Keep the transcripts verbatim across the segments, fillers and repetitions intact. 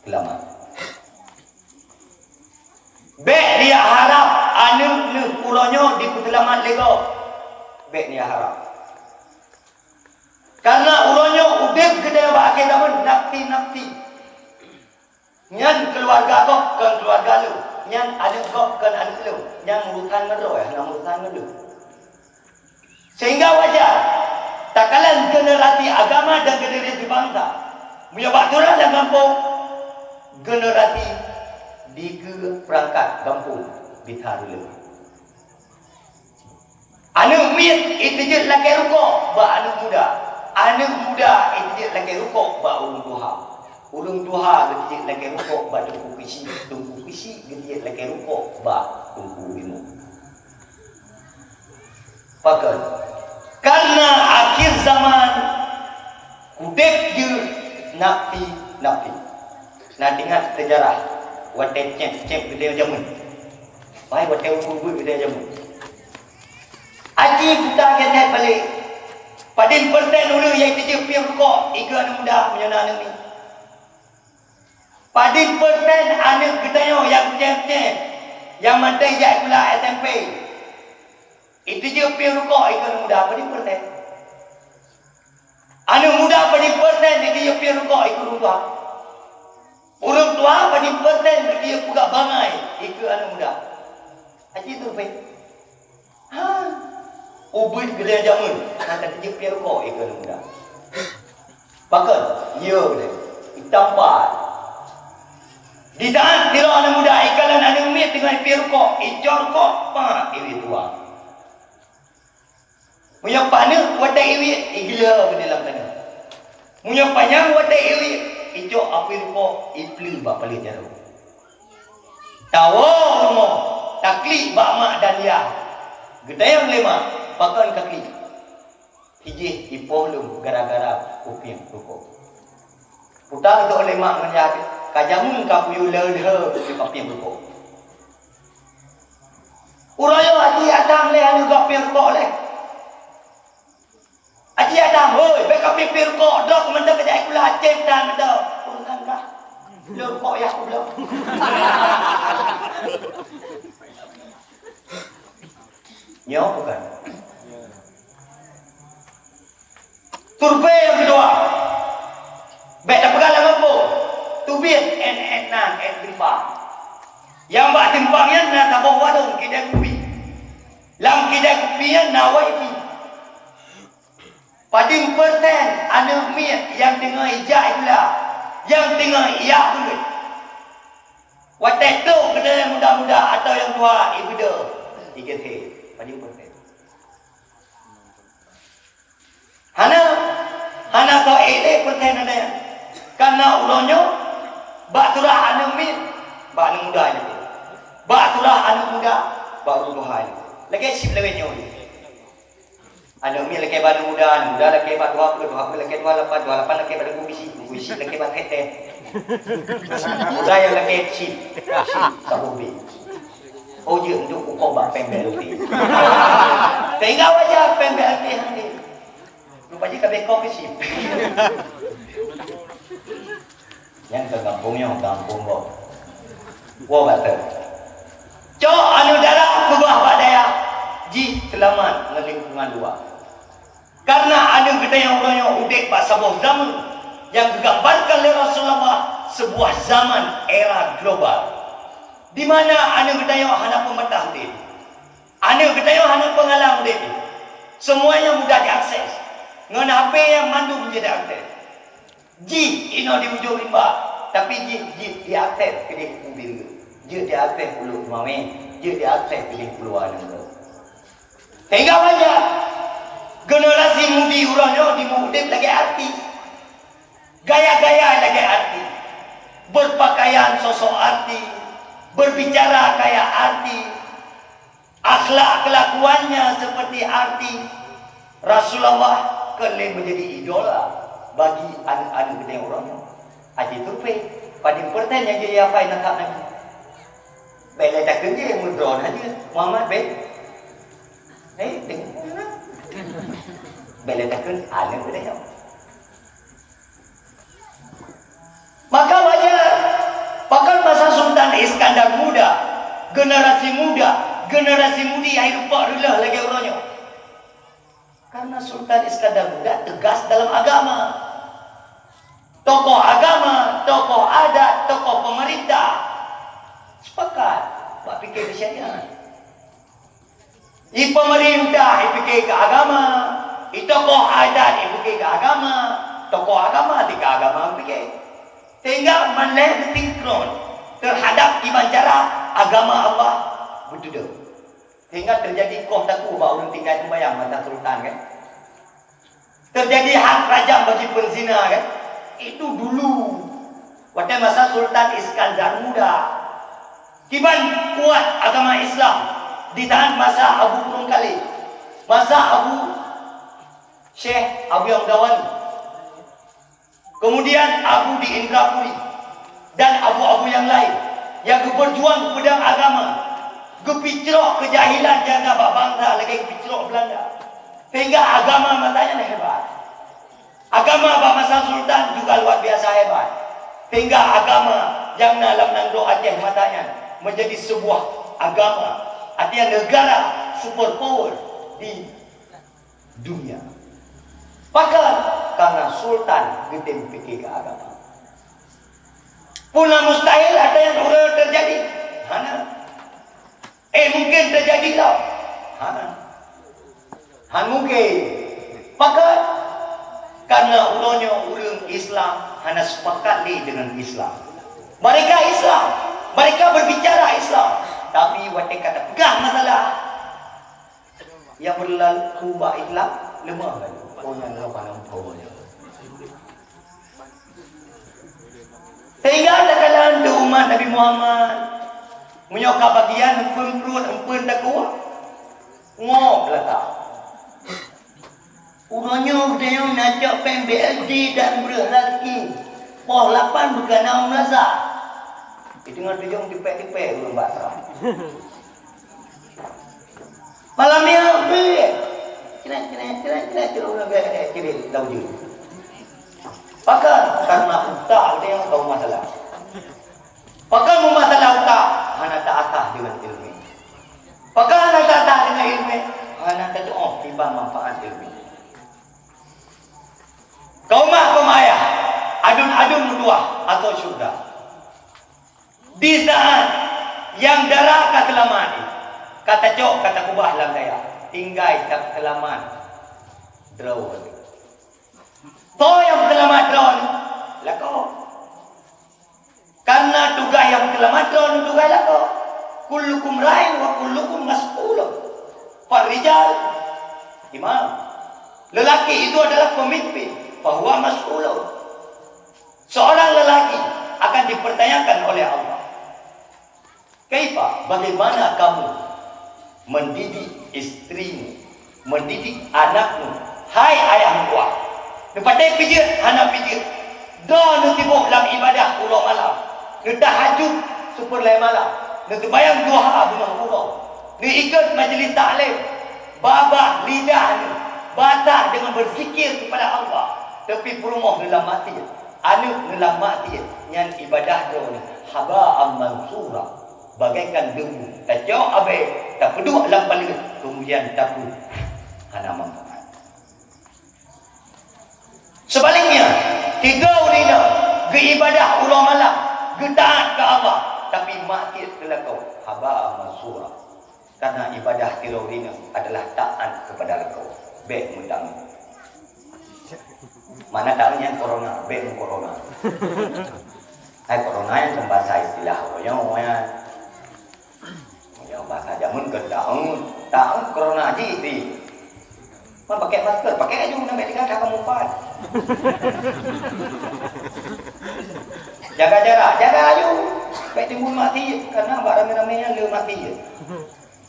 Seulamat. Bék neuharab aneuk neuh uroe nyoe jipeuseulamat lé gob. Bék neuharab. Karena uroe nyoe udeb geutanyoe bak akhé zaman nafsi-nafsi. Nyan keuluwarga gob kon keuluwarga lôn, nyan aneuk gob kon aneuk lôn, nyan urusan ngon droe, hana urusan ngon lôn. Sehingga wajar takalon generasi agama dan generasi bangsa. Meunyoe bak turah lam gampông, generasi dikeue peurangkat gampông bisa reuloh. Aneuk miet iteujeuet lakée rukok bak aneuk muda, aneuk muda iteujeuet lakée rukok bak ureuëng tuha, ureuëng tuha geuteujeuet lakée rukok bak teungku keuchik, teungku keuchik geuteujeuet lakée rukok bak teungku imum. Pakon? Karena akhir zaman udeb jeuet nafsi-nafsi. Na teuingat seujarah watée céb-céb geutanyoe jameun. Pai watée ubeut-ubeut geutanyoe jameun. Aji buta gét-gét balek. Padum persen ureuëng nyang iteujeuet piep rukok ikeue aneuk muda meunyoe na aneuk miet? Padum persen aneuk geutanyoe nyang céb-céb, nyang mantong jak sikula S M P, iteujeuet piep rukok ikeue aneuk muda, padum persen? Aneuk muda padum persen iteujeuet piep rukok ikeue ureuëng tuha? Ureuëng tuha padum persen iteujeuet peugah bangai ikeue aneuk muda? Aji survei. Ha. Ubeut geutanyoe jameun, na ka teujeuet piep rukok ikeue aneuk muda. Pakon? Yo deh. Itampat. Di saat sidroe aneuk muda ikalon aneuk miet teungoh piep rukok, icok rukok, pak, iwiet tuha. Meunyoe paneuk watée iwiet, igileue bak dalam taneuh. Meunyoe panyang watée iwiet, icok apui rukok, ipleue bak paleuet jaroe. Tawoe rumoh, taklik bak mak dan yah. Geutanyong lé mak, "Pakon kaklik?" "Hijih ipoh lôn gara-gara kupieng rukok." Peugah lé mak ngon yah, "Ka jameun kakuyue lheueh-lheueh kupieng rukok." Uroe nyoe aji atang lé aneuk gob pieng rukok lé. Aji atang, "Hoi, bék kapieng-pieng rukok, droe mantong kajak sikula, céb tan mantong." Urusan kah? Lôn rukok yah kubloe. Nyoe bukan. Survei nyang keudua. Bék tapeugah lam gampông. Teubiet ét-ét nan, ét simpang. Nyang bak simpang nyan na saboh warong kidai kupi. Lam kidai kupi nyan na wifi. Padum persen aneuk miet nyang teungoh ijak sikula, nyang teungoh ijak buleuen? Watée trok keuneuk muda-muda atawa nyang tuha ibeudôh, igeusé, padum persen? Hana, hana soe ék lé persen hana nyan. Karena uroe nyoe bak surah aneuk miet, bak aneuk muda nyoe. Bak surah aneuk muda, bak ureuëng tuha nyoe. Lagée chip lagée nyoe. Aneuk miet lakée bak aneuk muda, aneuk muda lakée bak tuha peuet, tuha peuet lakée tuha lapan, tuha lapan lakée bak teungku keuchik, teungku keuchik lakée bak teh-teh. Muda nyang lakée chip, chip saboh bit. Oh, jeuet untuk kukong bak péng B L T. Sehingga wajar péng B L T hadir. Rupa jih ka bék kong keuchik. Nyan ka gampông nyoe, gampông gob. Woe gata. Cok aneuk dara peugah bak dayah jih seulamat ngon lingkungan luwa. Karena aneuk geutanyoe uroe nyoe udeb bak saboh zaman nyang geugambarkan lé Rasulullah, sebuah zaman era global, di mana aneuk geutanyoe hana peumatah udeb. Aneuk geutanyoe hana peungalang udeb. Semuanya mudah diakses. Ngon H P nyan mandum jeuet diakses. Jih inoe di ujong rimba, tapi jih, jih diakses keudeh u Bintulu, jeuet diakses u Lhokseumawe, jeuet diakses keudeh u luwa nanggroe. Sehingga wajar generasi mudi uroe nyoe jimuudeb lagée artis, gaya-gaya lagée artis, berpakaian sosok artis, berbicara kaya artis, akhlak kelakuannya seperti artis. Rasulullah keu lheueh menjadi idola bagi aneuk-aneuk geutanyoe uroe nyoe. Aji survei, padum persen nyang jeuet hafai nasab Nabi? Bék lé takheun jih meudroe hana jeuet, Muhammad bék. Eh, deungoe. Bék lé takheun aneuk geutanyoe. Maka wajar Iskandar Muda, generasi muda, generasi mudi hai rupa reuloh lagée uroe nyoe. Karena Sultan Iskandar Muda tegas dalam agama. Tokoh agama, tokoh adat, tokoh pemerintah sepakat bak pike syariat. Di pemerintah ipike ke agama, di tokoh adat ipike ke agama, tokoh agama tika agama ipike. Sehingga manleh geusinkron terhadap kiban cara agama Allah beutudong. Sehingga terjadi koh takue bak ureuëng tinggai sumbayang masa sultan kan. Terjadi had rajam bagi penzina kan. Itu dulu. Watée masa Sultan Iskandar Muda. Kiban kuat agama Islam di taát masa Abu Ureuëng Khalid. Masa Abu Syekh Abu Yang Dawani. Kemudian Abu di Indrapuri dan abu-abu nyang laén nyang geupeurjuang peudong agama, geupicrok keujahilan nyang na bak bansa lagée geupicrok Beulanda. Sehingga agama masa nyan hebat. Agama bak masa sultan juga luar biasa hebat. Sehingga agama nyang na lam nanggroe Aceh masa nyan menjadi sebuah agama, artinya negara super power di dunia. Pakon? Karena sultan geutem pike keu agama. Peue na mustahil ata nyang uroe terjadi? Hana. Eh, mungkin terjadi lah? Hana. Han mungkin. Pakon? Karena uroe nyoe ureuëng Islam hana sepakat lé dengan Islam. Mereka Islam, mereka berbicara Islam, tapi watée ka tapeugah masalah, nyang beurlaku bak Islam leumah laju. Oh, nyang leumah laju. Sehingga takalon di umat Nabi Muhammad, meunyoe ka bagian empeuen pruet, empeuen takue, ngob lata. Uroe nyoe geutanyoe na cok péng B L T dan breueh raseuki. Poh lapan beugana u meunasah. Di teungoh tujong tipék-tipék ureuëng bak trang. Malam nyoe beuet. Cenek, cenek, cenek, cenek, cenek, ureuëng beuet, cenek, cenek, lam ujeuen. Pakon? Karena utak geutanyoe ka meumasalah. Pakon meumasalah utak? Hana taasah deungon iéleumé. Pakon hana taasah deungon iéleumé? Hana tatuoh kiban manfaat iéleumé. Keu mak keu ayah, aduen-aduen meutuwah atau syuhada. Di saat nyang dara ka seulamat, ka tacok, ka takubah lam dayah, tinggai taseulamat droe. Soe nyang seulamat droe? Lakoe. Karena tugaih nyang seulamat droe tugaih lakoe. Kullukum ra'in wa kullukum mas'ulun. Farrijal imam. Lelaki itu adalah pemimpin, fahuwa mas'ulun. Seorang lelaki akan dipertanyakan oleh Allah. Kaifa, bagaimana kamu mendidik istrimu, mendidik anakmu, hai ayah meutuwah? Neupatéh pijeuet hana pijeuet. Droe neusibôk lam ibadah uroe malam, neutahajud sipeureulée malam, neuseumayang duha beungoh uroe, neuikot majlis taklim, babah lidah neuh basah deungon beuzikir keupada Allah, tapi peurumoh neuh lam maksiet, aneuëk neuh lam maksiet, nyan ibadah droe neuh haba'an mansura. Bagaikan debu, tacok abée, tapeuduek lam paleue, keumudian tapeuduek hana manfaat. Seubaliknya, sidroe ureuëng inong geuibadah uroe malam, geutaát keu Allah, tapi maksiet keu lakoe, haba mansura. Karena ibadah sidroe ureuëng inong adalah taat kepada lakoe, bék meutamong. Mana tahu nyang corona, bék meucorona. Hai corona nyan kan bahasa istilah awak nyoe nyan. Meunyoe bahasa jameun kan taun, taun corona jih pih. Man pakai masker, pakai aju, nak bék tinggai that kamoe pat. Jaga jarak, jaga aju. Bék timbul mati, karena bak ramé-ramé nyan le mati.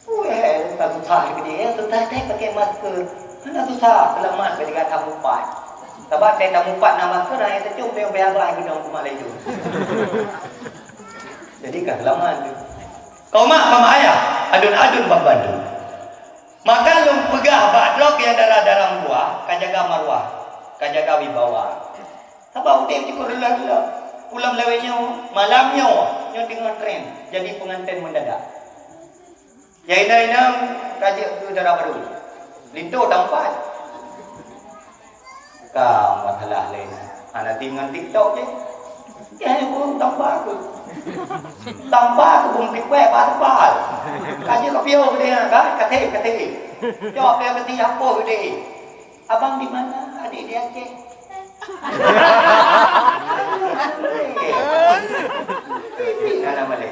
Weh, susah geude, susah teuh pakai masker. Hana susah, seulamat bak tinggai that mupat. Sabab tinggai that mupat na masker, hana teucom peueng-peueng abah gunong kumat laju. Jadi ka seulamat tu. Keu mak, keu ayah, aduen-aduen ban bandum. Maka lôn peugah bak droe nyang dara-dara meutuwah, ka jaga maruah, ka jaga wibawa. Sabab udeb jih ka reuloh-reuloh. Ulôn lawét nyoe, malam nyoe, Deungon tren, jadi pengantin mendadak. Nyang inong-inong ka jeuet keu dara barô. Linto tampat. Ka masalah laén. Hana ting ngon TikTok je. Nyan pun tambah tu. Tambah tu pun pikwek bak teupal. Ka jeuet ka piôh geude nyan, ka, ka thèe, ka thèe. Cok piôh ka thèe, hapus geude. Abang di mana? Adik di Aceh. Ini hana malèe.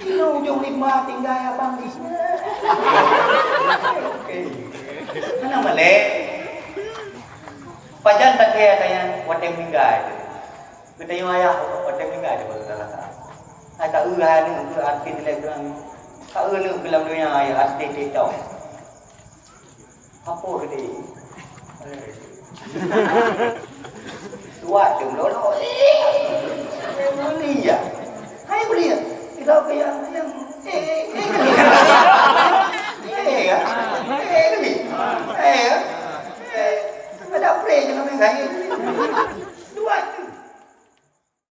Ini ujong rimba tinggai abang di sini. Hana malèe. Pajan takèe tanya watèe meuninggai tu. Geutanyoe ayah watèe meuninggai tu baru talaka. Hai ka eu hai aneuk keu artis lé urang. Ka eu aneuk keu lam donya ayah artis TikTok. Apa gede? Tuat tu melolok. Eh, boleh ya? Hai boleh ya? Kita ke yang, yang, eh, eh, eh, eh, ya? Eh, boleh? Eh, ya? Eh, ada play je kami kain. Tuat.